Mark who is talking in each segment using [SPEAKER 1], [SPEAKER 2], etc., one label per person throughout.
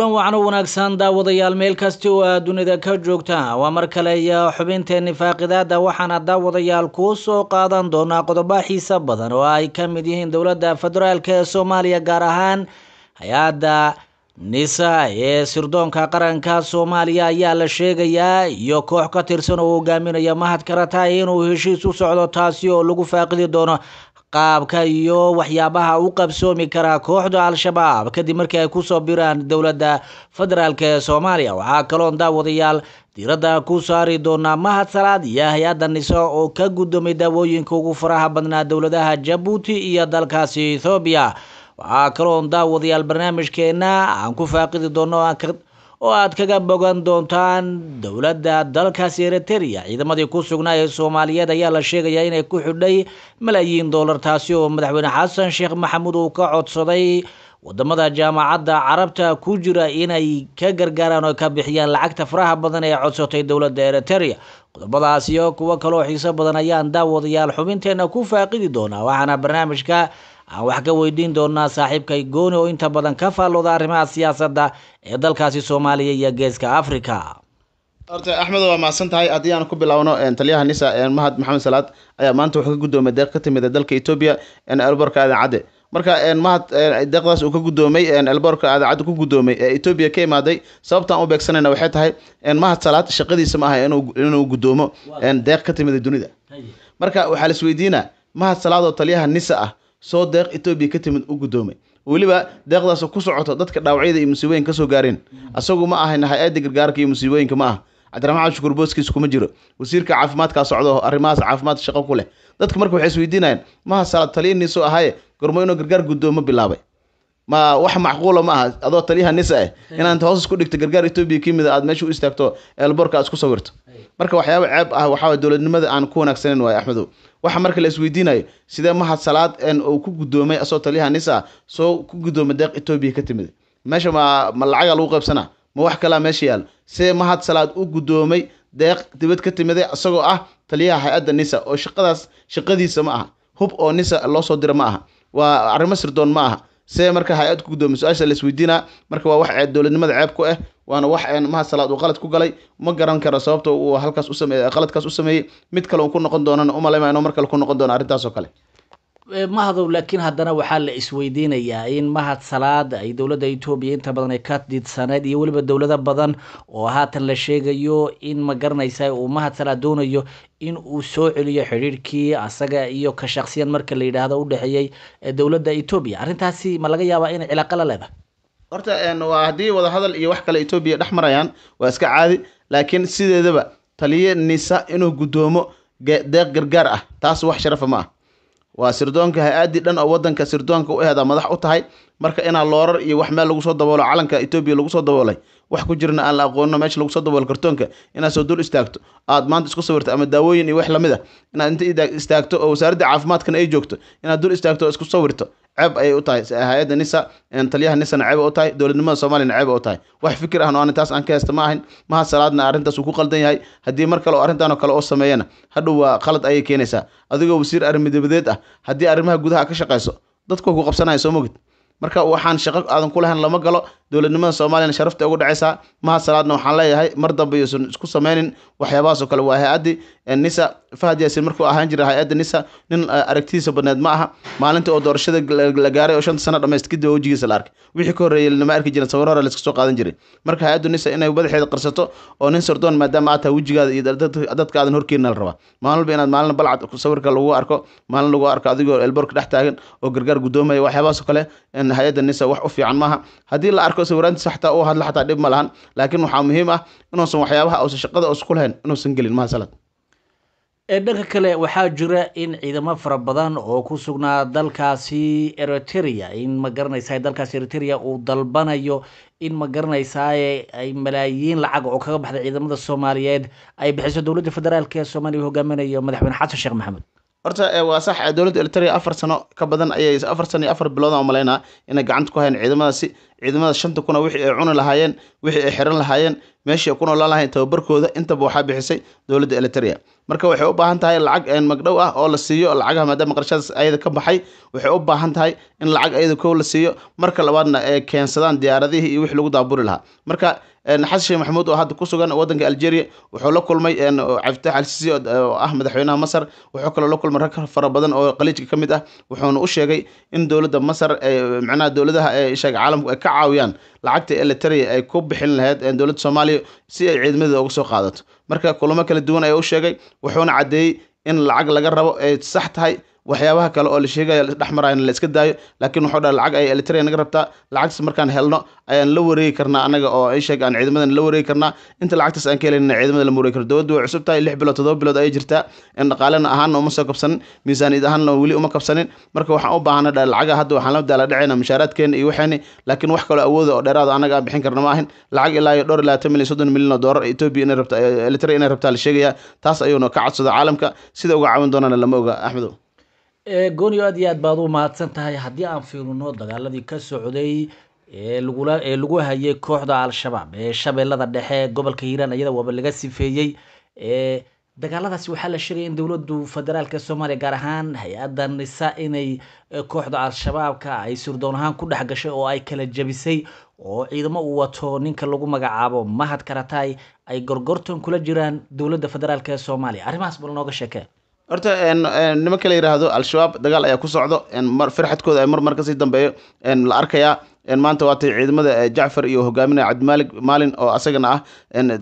[SPEAKER 1] Kulan wacan oo wanaagsan daawadayaal, meel kasta oo aad dunida ka joogtaan, waa mar kale iyo xubinteeni faaqidaada. Waxaana daawadayaal kuu soo qaadan doonaa qodobo xiisa badan oo ay ka mid yihiin dowladda federaalk ee Soomaaliya, gaar ahaan hay-adda NISA ee sirdoonka qaranka Soomaaliya ayaa la sheegayaa iyo koox ka tirsan oo hogaaminaya Mahad Karatay inuu heshiis u socdo, taasi oo lagu faaqidi doono qaabka iyo waxyaabaha u qabsoomi karaa kooxda Al-Shabaab kadib markii ay kusoo biraan dowladda federaalk ee Soomaaliya. Waxaa kaloon daawadayaal diiradda ku saari doonaa Mahad Salaad iyo hay-adda NISA oo ka guddoomay daawooyinka ugu faraha badnaa dowladaha Jabuuti iyo dalkaasi Ethoobiya. Waxaa kaloon daawadayaal barnaamijkeena aan ku faaqidi doono oo aad kaga bogan doontaan dowladda dalkaasi Eritrea ciidamadii ku sugnaa ee Soomaaliyeed ayaa la sheegayaa inay ku xidhay malaayiin dollar, taasi oo madaxweyne Xasan Sheekh Maxamuud uu ka codsaday wadamada Jaamacadda Carabta ku jira inay ka gargaaraan oo ka bixiyaan lacagta faraha badan ee codsatay dowladda Eritrea. Qodobadaas iyo kuwo kaloo xiiso badan ayaan daawadayaal xubinteena ku faaqidi doonaa, waxaana barnaamijka aan wax ka weydiin doonaa saaxiibkay Gooni oo inta badan ka faallooda arrimaha siyaasadda ee dalkaasi Soomaaliya iyo Geeska Africa.
[SPEAKER 2] Horta Axmed, waa mahadsan tahay. Haddii aan ku bilaawno, taliyaha NISA Mahad Maxamed Salaad ayaa maanta wuxuu ka guddoomay deeq ka timid dalka Etoobiya, elborka Aadan Cadde. Marka Mahad deeqdaas uu ka guddoomay elborka Aadan Cadde ku guddoomay ee Etoobiya ka imaaday, sababtaan u beegsanayna waxay tahay Mahad Salaad shaqadiisa ma aha inuu guddoomo deeq ka timid dunida. Marka waxaa la isweydiinaa, Mahad Salaad oo taliyaha NISA ah soo deeq Etoobiya ka timid u guddoomay, weliba deeqdaas ku socoto dadka dhaawacyada iyo musiibooyinka kasoo gaareen, asagu ma ahayn hay-adda gargaarka iyo musiibooyinka, ma aha Cabdiraxmaan Cabdishakuur, booskiisa kuma jiro, wasiirka caafimaadkaa socdo, arrimahaas caafimaad shaqo ku leh. Dadka marka waxay isweydiinayaan, Mahad Salaad taliya NISO ahaye, gormo inuu gargaar guddoomo bilaabay? Ma wax macquula ma aha adoo taliyaha NISA ah inaad hoos isku dhigto gargaar Etoobiya ka yimid, aad meesha u istaagto eelboorka, aad isku sawirto. Marka waxyaaba ceeb ah waxaa dowladnimada aan ku wanaagsaneyn waaye, Axmedow. Waxa marka la isweydiinayo, sidee Mahad Salaad uu ku guddoomay asoo taliyaha NISA soo ku guddoomay deeq Etoobiya ka timid? Meesha ma lacaga lagu qaybsanaa, ma wax kalaa meesha yaalo? See Mahad Salaad u guddoomay deeq dibad ka timiday isagoo ah taliyaha hay-adda NISA, oo shaqadaas shaqadiisa ma aha, hub oo NISA loo soo dira ma aha, waa arrimo sirdoon ma aha? See marka hay-ad ku guddoomay? Su-aasha la isweydiinaa. Marka waa wax dowladnimada ceeb ku ah, waana wax Mahad Salaad uu qalad ku galay. Ma garan karo sababta uu halkaas u sameeyey, qaladkaas u sameeyey. Mid kale uu ku noqon doonana umaleyma inuu mar kale ku noqon doono arrintaas oo kale.
[SPEAKER 1] Mahadow, laakiin haddana waxaa la isweydiinayaa in Mahad Salaad ay dowladda Etoobiya inta badan ay ka didsaneyd iyo weliba dowlado badan oo haatan la sheegayo in, ma garanaysa, uu Mahad Salaad doonayo in uu soo celiyo xidhiirhkii asaga iyo ka shaksiyan marka la yidhaahdo u dhexeeyey dowladda Etoobiya. Arrintaasi ma laga yaabaa inay cilaaqo la leedahay?
[SPEAKER 2] Horta waa haddii wadahadal iyo wax kale Etoobiya dhex marayaan waa iska caadi, laakiin sideedaba taliye NISA inuu guddoomo deeq gargaar ah, taas wax sharafa ma ah. Waa sirdoonka hay-addii dhan oo wadanka sirdoonka u ehedaa madax u tahay. Marka inaa loorar iyo wax meel lagu soo daboolo, calanka Etoobiya lagu soo daboolay, wax ku jirna aan la aqoonino, meesha lagu soo daboolo kartoonka inaad soo dul istaagto, aad maanta isku sawirto, ama daawooyin iyo wax lamid ah inaad inta istaagto oo wasaaradda caafimaadkana ay joogto inaad dul istaagto oo isku sawirto, ceeb ayay u tahay hay-adda NISA, taliyaha NISAna ceeb u tahay, dowladnimada Soomaaliyana ceeb u tahay. Wax fikir ahna aan taas aan ka haysta ma ahin. Mahad Salaadna arrintaas uu ku qaldan yahay. Haddii mar kale oo arrintan oo kale oo sameeyana, hadhow waa qalad ayay keenaysaa. Adigoo wasiir arrimo dibadeed ah, haddii arrimaha gudaha ka shaqayso, dadku ku qabsanaya, soo mogid? Marka waxaan shaqo aadan ku lahayn lama galo. Dowladnimada Soomaaliyana sharafta ugu dhacaysaa. Mahad Salaadna waxaan leeyahay, mar dambe yuusan isku sameynin waxyaabahaas oo kale. Waa hay-addii NISA. Fahad Yaasiin markuu ahaan jiray hay-adda NISA, nin aragtidiisa badneed ma aha. Maalinta oo doorashada la gaaray oo 5-ta sano dhamayst kadib wejigiisa la arkay, wixii ka horreeyay lama arki jirin, sawir hore la iska soo qaadan jiray. Marka hay-addu NISA inay madaxeeda qarsato oo nin sirdoon maadaama aad tahay, wejigaada iyo dadka aadan horkeenina la rabaa. Maalin walba inaad maalin balcad sawirka lagu arko, maalin lagu arko adigoo elborka dhex taagan oo gargaar guddoomaya, waxyaabahaas oo kale hay-adda NISA wax u fiican maaha. Haddii la arko sawiraantiisa xataa uu hadla, xataa dhib ma lahan, laakiin waxaa muhiim ah inuusan waxyaabaha uusan shaqada uusan ku lahayn inuusan gelin Mahad Salaad.
[SPEAKER 1] Dhanka kale, waxaa jira in ciidamo fara badan oo ku sugnaa dalkaasi Eritrea, in ma garanaysaa, dalkaasi Eritrea uu dalbanayo in, ma garanaysaa, ay malaayiin lacag oo kaga baxday ciidamada Soomaaliyeed ay bixiso dowladda federaalk ee Soomaaliya hogaaminayo madaxweyne Xasan Sheekh Maxamed.
[SPEAKER 2] Horta waa sax, dowladda Eritrea 4 sano ka badan ayay, 4 sano iyo 4 bilood aan umalaynaa, inay gacanta ku hayaan ciidamadaasi. Ciidamada 5,000 wixii ay cuni lahaayeen, wixii ay xiran lahaayeen, meeshii ay ku noolaan lahaayeen, tababarkooda intaba waxaa bixisay dowladda Eritrea. Marka waxay u baahan tahay lacag magdhow ah oo la siiyo lacagaha, maadaama qarashadaas ayada ka baxay. Waxay u baahan tahay in lacag ayada kow la siiyo, marka labaadna ay keensadaan diyaaradihii iyo wixii lagu daaburi lahaa. Marka Xasan Sheekh Maxamuud oo hadda ku sugan waddanka Algeria wuxuu la kulmay Cabdifatax Al-Sisi oo ah madaxweynaha Masar. Wuxuu kaloo la kulmay rag fara badan oo qaliijka ka mid ah, wuxuuna u sheegay in dowladda Masar macnaha dowladaha ee sheeg caalamku ay ka caawiyaan lacagta Eritrea ay ku bixin lahayd dowladda Soomaaliya si ay ciidamadeeda uga soo qaadato. Marka kulamo kala duwan ayaa u sheegay, wuxuuna caddeeyey in lacag laga rabo ay sax tahay, waxyaabaha kale oo la sheegaya dhex marayana la iska daayo. Laakiin wuxuu dhahay lacag ay Eritrea naga rabtaa, lacagtaas markaan helno ayaan la wareegi karnaa anaga oo ay sheeg aan ciidamadan la wareegi karnaa. Inta lacagtaas aan ka helayna ciidamada lama wareegi karno. Dowladdu way cusub tahay, 6 bilood 7 bilood ayay jirtaa, in dhaqaalena ahaanna uma soo kabsanin, miisaaniyad ahaanna weli uma kabsanin. Marka waxaan u baahanay dhahay lacagaha hadda waxaan la daala dhacaynaa mushaaraadkeena iyo waxeeni, laakiin wax kaloo awooda oo dheeraada anaga aan bixin karna ma ahin. Lacag ilaa iyo dhowr ilaa 20 milyan 30 milyan oo doolar Ethiopia inay rabta, Eritrea inay rabtaa la sheegayaa. Taas ayuuna ka codsada caalamka, sida uga caawin doonana lama oga, Axmedow.
[SPEAKER 1] Gooniyo, aad iyo aad baad u mahadsan tahay. Haddii aan fiirino dagaaladii ka socday ee lagula ee lagu hayay kooxda Al-Shabaab ee Shabeellada Dhexe, gobolka Hiiraan iyada waaba laga sifeeyey. Dagaaladaasi waxaa la sheegay in dowladdu federaalka Soomaaliya, gaar ahaan hay-adda NISA, inay kooxda Al-Shabaabka ay sirdoon ahaan ku dhex gashay oo ay kala jabisay, oo ciidamo uu wato ninka lagu magacaabo Mahad Karatay ay gorgortan kula jiraan dowladda federaalk ee Soomaaliya. Arrimahaas bal nooga sheekee.
[SPEAKER 2] Horta nimanka la yiraahdo Al-Shabaab dagaal ayaa ku socdo, firxadkooda ay mar mar kasii dambeeyo la arkayaa. Maanta waatay ciidamada Jacfar iyo hogaaminaya Cabdimalik Maalin oo asagana ah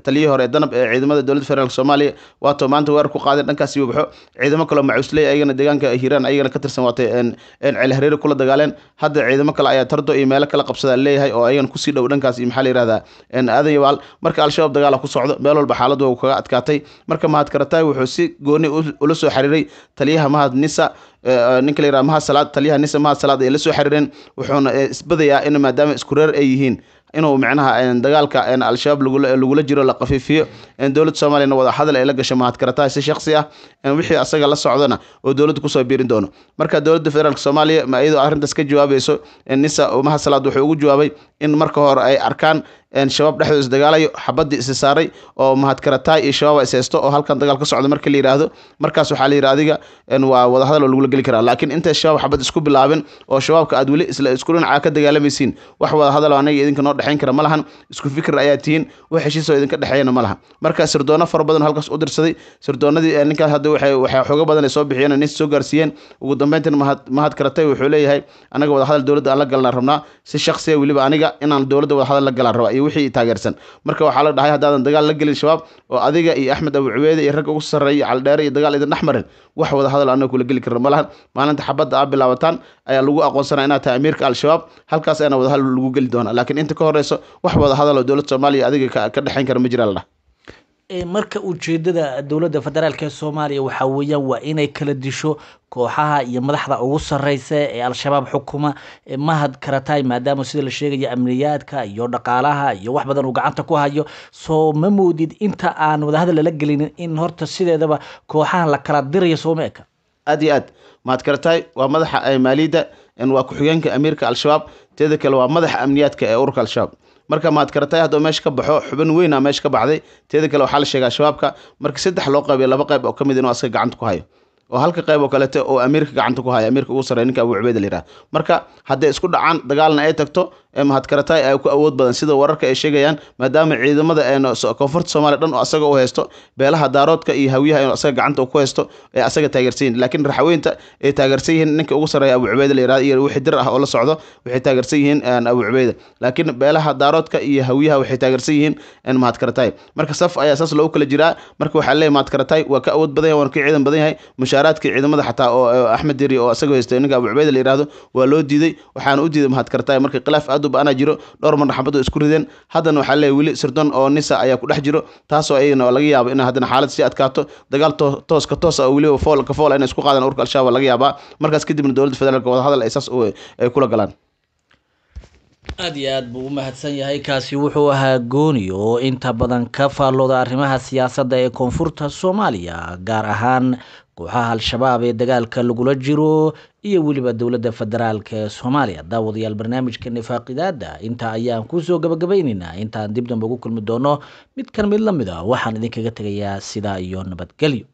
[SPEAKER 2] taliyihii hore ee Danab ee ciidamada dowladda federaalk Soomaaliya, waato maanta weerar ku qaadeen dhankaas iyo baxo. Ciidamo kaloo macusley ayagana deegaanka Hiiraan ayagana ka tirsan waatay Ceel Hareeri kula dagaaleen. Hadda ciidamo kale ayaa Tardo iyo meelo kala qabsada leeyahay oo ayagana kusii dhow dhankaas iyo maxaa la yirahdaa Aadan Yabaal. Marka Al-Shabaab dagaala ku socdo meel walba, xaaladdu waa kaga adkaatay. Marka Mahad Karatay wuxuu si gooni ula soo xiriiray taliyaha Mahad Nisa, ninka la yiraahdo Mahad Salaad. Taliyaha Nisa Mahad Salaad ay la soo xiriireen, wuxuuna isbadayaa in maadaama isku reer ay yihiin inuu micnaha dagaalka Al-Shabaab lagula jiro la qafiifiyo, dowladda Soomaaliyana wada hadal ay la gasho Mahad Karatay si shakhsi ah, wixii asaga la socdana oo dowladda kusoo biirin doono. Marka dowladda federaalk Soomaaliya ma iyadoo arrintaas ka jawaabayso, Nisa Mahad Salaad wuxuu ugu jawaabay in marka hore ay arkaan Shabaab dhexdooda isdagaalayo, xabadii isi saaray oo Mahad Karatay iyo Shabaab is haysto oo halkan dagaal ka socdo. Marka la yiraahdo markaas waxaa la yidhi adiga waa wadahadal oo lagula geli karaa, laakiin intay Shabaab xabad isku bilaabin oo Shabaabka aad weli isla isku dhinacaa ka dagaalamaysiin, wax wadahadal oo anaga idinka noo dhexayn kara ma lahan. Isku fikir ayaa tihiin, wax heshiis oo idinka dhexeeyana ma laha. Marka sirdoono fara badan halkaas u dirsaday, sirdoonadii ninkaas hadda waxay xoogo badan ay soo bixiyeen, nin soo gaarsiiyeen. Ugu dambeyntina Mahad Karatay wuxuu leeyahay anaga wadahadal dowladda aan la galnaa rabnaa si shakhsiya, weliba aniga inaan dowladda wadahadal la galaan rabaa iyo wixii taageersan. Marka waxaa la dhahay haddaadan dagaal la gelin Shabaab oo adiga iyo Axmed Abu Cubeede iyo ragga ugu sarreeya Caldheere iyo dagaal idin dhex marin, wax wada hadal anaga kula geli karna ma lahan. Maalinta xabadda aad bilaabataan ayaa lagu aqoonsanaa inaad tahay amiirka Al-Shabaab, halkaas ayaana wada hadal lagu geli doonaa, laakiin inta ka horeyso wax wada hadal oo dowladda Soomaaliya adiga ka dhexayn kara ma jiraan la dhaha.
[SPEAKER 1] Marka ujeedada dowladda federaalk ee Soomaaliya waxaa weeyaan waa inay kala disho kooxaha iyo madaxda ugu sareysa ee Al-Shabaab xukuma, Mahad Karatay, maadaama sida la sheegaya amniyaadka iyo dhaqaalaha iyo wax badan uu gacanta ku hayo. Soo ma moodid inta aan wadahadal lala gelinin in horta sideedaba kooxahan la kala dirayo sooma eka?
[SPEAKER 2] Aad iyo aad. Mahad Karatay waa madaxa maaliyadda, waa ku-xigeenka amiirka Al-Shabaab, teeda kale waa madaxa amniyaadka ee ururka Al-Shabaab. Marka Mahad Karatay hadduu meesha ka baxo, xubin weyn a meesha ka baxday. Teeda kale waxaa la sheegaa Shabaabka marka 3 loo qaybiyo 2 qayb oo ka mid inuu asaga gacanta ku hayo, oo halka qayb oo kaleeto oo amiirka gacanta ku hayo, amiirka ugu sarreeya ninka Abu Cubeyd la yiraahdo. Marka hadday isku dhacaan dagaalna ay tagto, Mahad Karatay ay ku awood badan sida wararka ay sheegayaan, maadaama ciidamada koonfurta Soomaaliya dhan oo asaga u haysto, beelaha Daaroodka iyo Hawiyaha inuu asaga gacanta ku haysto ay asaga taageersan yihiin, laakiin Raxaweynta ay taageersan yihiin ninka ugu sarreeya Abu Cubeyd la yiraahdo iyo wixii dir ah oo la socdo waxay taageersan yihiin Abu Cubeyd, laakiin beelaha Daaroodka iyo Hawiyaha waxay taageersan yihiin Mahad Karatay. Marka saf ayaa saas loogu kala jiraa. Marka waxaa leeyahay Mahad Karatay waa ka awood badan yahay, waana ka ciidan badan yahay. Mushaaraadka ciidamada xataa oo Axmed Diri oo asaga haystay ninka Abu Cubeyd la yiraahdo waa loo diiday, waxaana u diiday Mahad Karatay. Marka khilaaf aad u ba-ana jiro, dhowr mar xabad oo isku rideen. Haddana waxaa leeyahay weli sirdoon oo Nisa ayaa ku dhex jiro, taasoo ayagana laga yaabo in haddana xaalad sii adkaato, dagaal tooska toos ah oo weliba fool ka fool inay isku qaadaan ururka Al-Shabaab laga yaabaa. Markaas kadibna dowladda federaalka wadahadal ay saas ay kula galaan.
[SPEAKER 1] Aad iyo aad buu u mahadsan yahay. Kaasi wuxuu ahaa Gooni oo inta badan ka faallooda arrimaha siyaasadda ee koonfurta Soomaaliya, gaar ahaan Kooxaha Al-Shabaab ee dagaalka lagula jiro iyo weliba dowladda federaalk ee Soomaaliya. Daawadayaal, barnaamijka Nifaaqidaada intaa ayaan kusoo gabagabaynaynaa. Intaan dib dambe ugu kulmi doono midkan mid lamid ah, waxaan idinkaga tegayaa sidaa iyo nabadgelyo.